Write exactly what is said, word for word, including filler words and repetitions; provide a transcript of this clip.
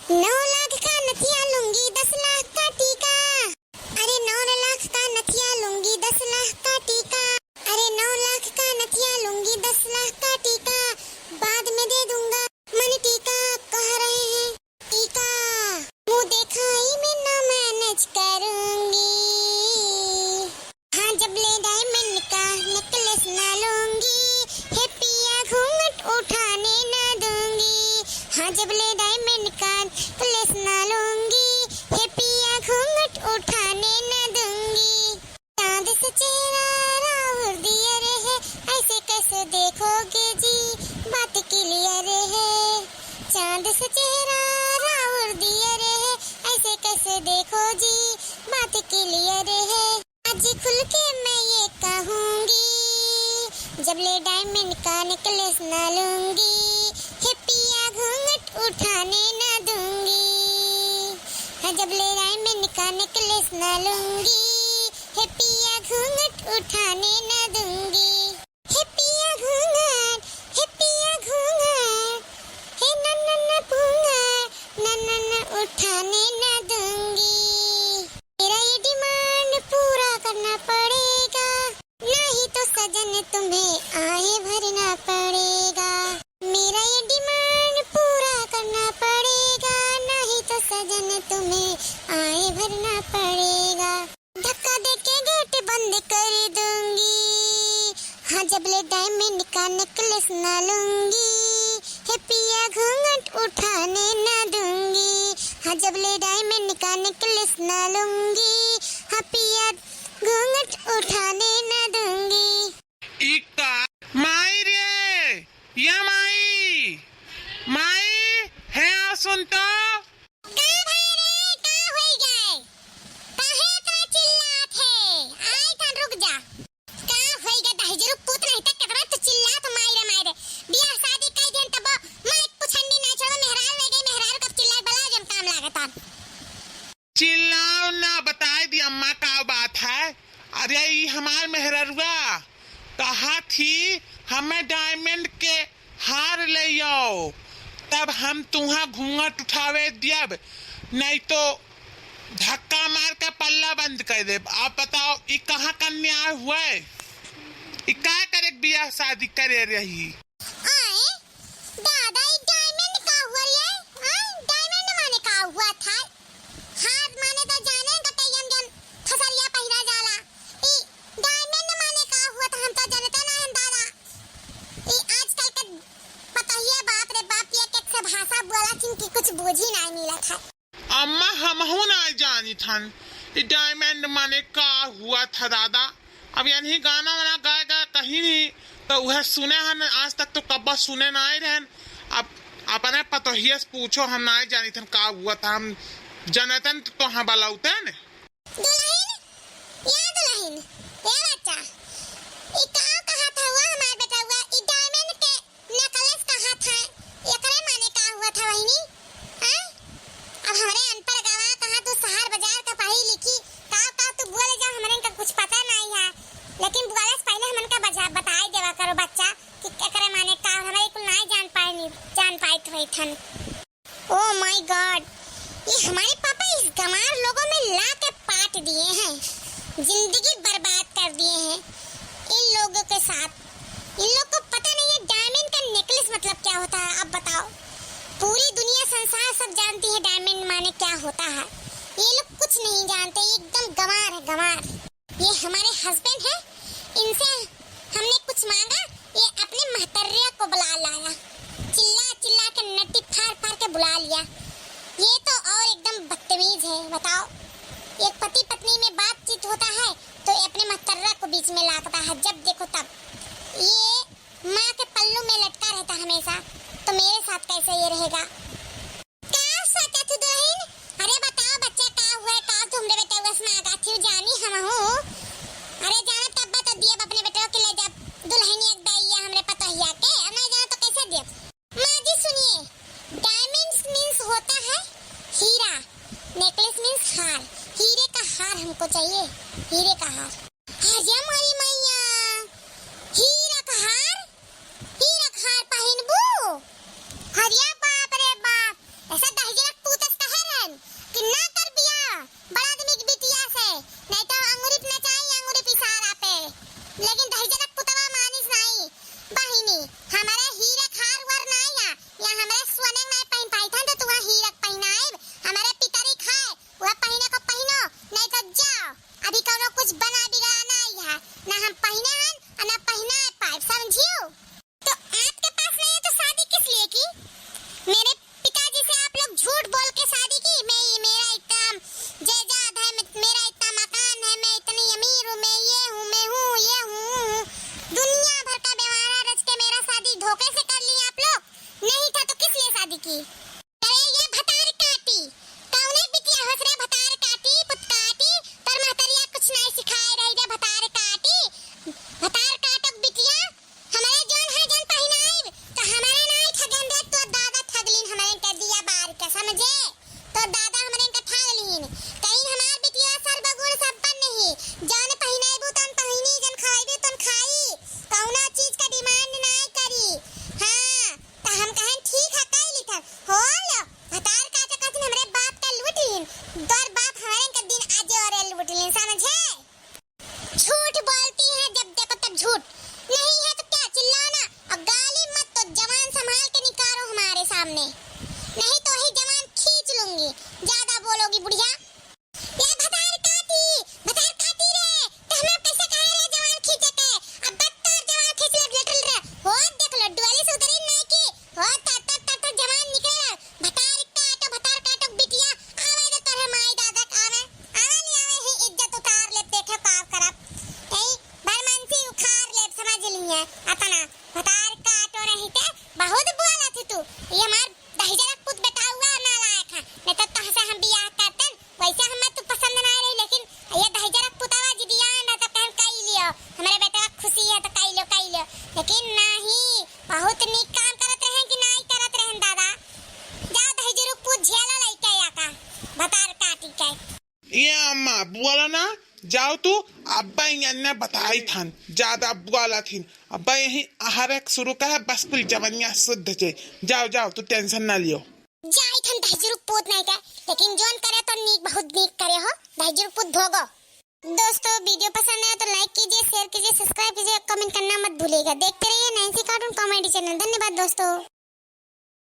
नौ लाख का नथिया लूंगी, दस लाख का टीका। अरे नौ लाख का नथिया लूंगी, दस लाख का टीका। अरे नौ लाख का नथिया लूंगी, दस लाख का टीका। बाद में दे दूंगा। मन टीका कह रहे हैं। टीका। मुंह दिखाई में ना मैनेज करूंगी। हाँ, जब ले डायमंड का नेकलेस ना लूंगी, हे पिया घूंघट उठाने ना दूंगी। हाँ, जब ले डायमंड का नेकलेस ना लूंगी, हे पिया घूंघट उठाने ना दूंगी। चांद से चेहरा राउर दियर है, ऐसे कैसे देखोगे जी, बात क्लियर है। चांद से चेहरा राउर दियर है, ऐसे कैसे देखो जी, बात क्लियर है। आज खुल के मैं ये कहूंगी, जब ले डायमंड का नेकलेस ना लूंगी, हे पिया घूंघट उठाने ना दूंगी। हाँ, जब ले डायमंड का नेकलेस ना लूंगी, हे पिया घूंघट उठाने ना दूंगी। हे पिया घूंघट, हे पिया घूंघट, हे नन्ना ना घूंघट, नन्ना ना उठाने ना दूंगी। मेरा ये डिमांड पूरा करना पड़ेगा, नहीं तो सजन तुम्हें आए भरना पड़ेगा। मेरा ये डिमांड पूरा करना पड़ेगा, नहीं तो सजन तुम्हें आए भरना पड़ेगा। धक्का देके गेट बंद कर दूंगी। हाँ, जब ले डायमंड का नेकलेस ना लूंगी, हे पिया घूंघट उठाने ना दूंगी। हाँ, जब ले डायमंड का नेकलेस ना लूंगी, हाँ पिया घूंघट उठाने ना दूंगी। ई का? माई रे, या माई, माई, हे आ सुन तो। का भई रे, का होई गए? काहे इतना चिल्लात है? आई थन, रुक जा। का होई गए दहिजरू पूत, नहीं त केतना तू चिल्लात, माई रे, माई रे। बियाह शादी कई दिन तब माई पुछंडी ना छोड़ो, मेहरारू रह गई, मेहरारू कब चिल्लाई, बला जन काम लागता। चिल्लाओ ना, बताई दी अम्मा का बात है। अरे ई हमार मेहररुआ कहा थी हमें डायमंड के हार ले आओ, तब हम तुहा घूंघट उठावे दियब, नहीं तो धक्का मार के पल्ला बंद कर देब। आप बताओ, ई कहाँ का न्याय हुए? ई का करे के बियाह शादी करे रही? आए, दादा, ई डायमंड का हुआ रे? आए, डायमंड माने का हुआ था? हाथ माने तो जाने गटैयन जन फसरिया पहिरा जाला। ई डायमंड माने का हुआ था, हम तो जानते ना हैं दादा। ई आजकल के पतोहिया, बाप रे बाप, एक एक से भाषा बोला थिन कि कुछ बूझी नाहीं मिलत है। अम्मा, हमहू नाहीं जानित हन ई डायमंड माने का हुआ था दादा। अब यनही गाना वाना गाए गाए कहीं नहीं, तो उहे सुने हन, आज तक तो कब्बा सुने नाहीं रहन। अब अपने पतोहिया से पूछो, हम नाहीं जानित हन का हुआ था, हम जनतन तो, तो हाँ बलौतन। दुलहिन, या दुलहिन, ए बच्चा, ई का कहत हउआ हमार बेटउआ, ई डायमंड के नेकलेस कहत है, एकरे माने का हुआ था बहिनी? हैं? अब हमरे अनपढ़ गवा कहाँ तू शहर बाजार का पढ़ी लिखी, का का तू बोले जा, हमरे का कुछ पता नाहीं है, लेकिन बोले से पहिले हमन का बजा-, बताई देवा करो बच्चा कि एकरे माने का, हमरे कुल नाहीं जान पाए, जान पाइत होई थन। Oh my God, ये हमारे पापा इस गंवार लोगों में ला के पाट दिए हैं, जिंदगी बर्बाद कर दिए हैं इन लोगों के साथ। इन लोग को पता नहीं है डायमंड का नेकलेस मतलब क्या होता है। अब बताओ, पूरी दुनिया संसार सब जानती है डायमंड माने क्या होता है, ये लोग कुछ नहीं जानते, ये एकदम गंवार है, गंवार। ये हमारे हस्बैंड हैं, इनसे हमने कुछ मांगा, ये अपने महतरिया को बुला लाया, चिल्ला चिल्ला के नट्टी फाड़ फाड़ के बुला लिया। ये तो और एकदम बदतमीज है। बताओ, एक पति पत्नी में बातचीत होता है तो ये अपने महतर्रा को बीच में लाता है, जब देखो तब। ये माँ के पल्लू में लटका रहता हमेशा, तो मेरे साथ कैसे ये रहेगा? का सोचत हू दुलहिन? अरे बताओ बच्चा, का हुआ, का तुमरे बेटउआ से मांगा थी जानी हमहू। अरे जाना तब बता दिए अपने बेटवा के ले जा दुलहिन एक दैया हमरे पतोहिया के, अब नहीं जाना तो कैसे दिए? माँ जी सुनिए, डायमंड्स मीन्स होता है हीरा, नेकलेस मीन्स हार, हीरे का हार हमको चाहिए, हीरे का हार। अरे मोरी मैया, हीरा का हार? हीरा का हार पहिनबू? अरे बाप रे बाप, ऐसा दहिजरा पूत तो दादा हमरे इनका ठान लीन। कहीं हमार बिटिया सर्वगुण संपन्न ही, जौन पहिनेबू तौन पहिनी, जौन खाइबू तौन खाई, कौनो चीज का demand नाय करी। हाँ, तो हम कहन ठीक है, कई लिखन। हो लो, भतार काटो कहथिन हमरे बाप का लूट लीन, तोर बाप हमरे इनका दिन आजे और लूट लीन, समझे? झूठ बोलती हैं, जब देखो तब झूठ। नहीं है तो क्या, चिल्लाओ ना और गाली मत, तो जबान संभाल के निकालो हमारे सामने, नहीं तो वही जबान खींच लूंगी। ज्यादा बोलोगी बुढ़िया। ये भतार काटी, भतार काटी रे, तो हमें कैसे कहे रे जबान खींचे के? अब बत्तर जबान खींच ले, लटल रे। हो देख लो, डुअली से उतरी नहीं की। हो तर तर तर तर जबान निकले। भतार काटो, भतार काटो बिटिया, आवे दे तोरे माई दादा का आवे। आवे ले आवे ही इज्जत उतार ले, देखे का करब। यही भरमंसी उखाड़ ले, समझ ली है। अतना भतार काटो नहीं ते बहुत बोला थी तू। ये हमार दहिजरा पूत बेटा हुआ नालायक है, नहीं तो तहसे हम बियाह करतन। वैसे हमें तू पसंद ना रही, लेकिन ये दहिजरा पुतावा जी बियाह ना तो कहन कई लियो, हमरे बेटवा खुशी है तो कई लियो, कई लियो। लेकिन नहीं, बहुत नीक काम करत रहेन कि नाई करत रहेन दादा। जा दहिजरू पूत झेला लइके या का, भतार काटी के। ए अम्मा, बोला ना, जाओ तू, अब्बा इन्ने बताई थन, ज्यादा बोला थिन, अब्बा यही हर एक शुरू का है, बस कुल जवनिया शुद्ध जे। जाओ, जाओ, तू tension ना लियो। जाई थन दहिजरू पूत नहीं का, लेकिन जोन करे तो नीक, बहुत नीक करे हो, दहिजरू पूत भोगो। दोस्तों, video पसंद आया तो like कीजिए, share कीजिए, subscribe कीजिए, comment करना मत भूलिएगा। देखते रहिए नैन्सी cartoon comedy channel। धन्यवाद दोस्तों।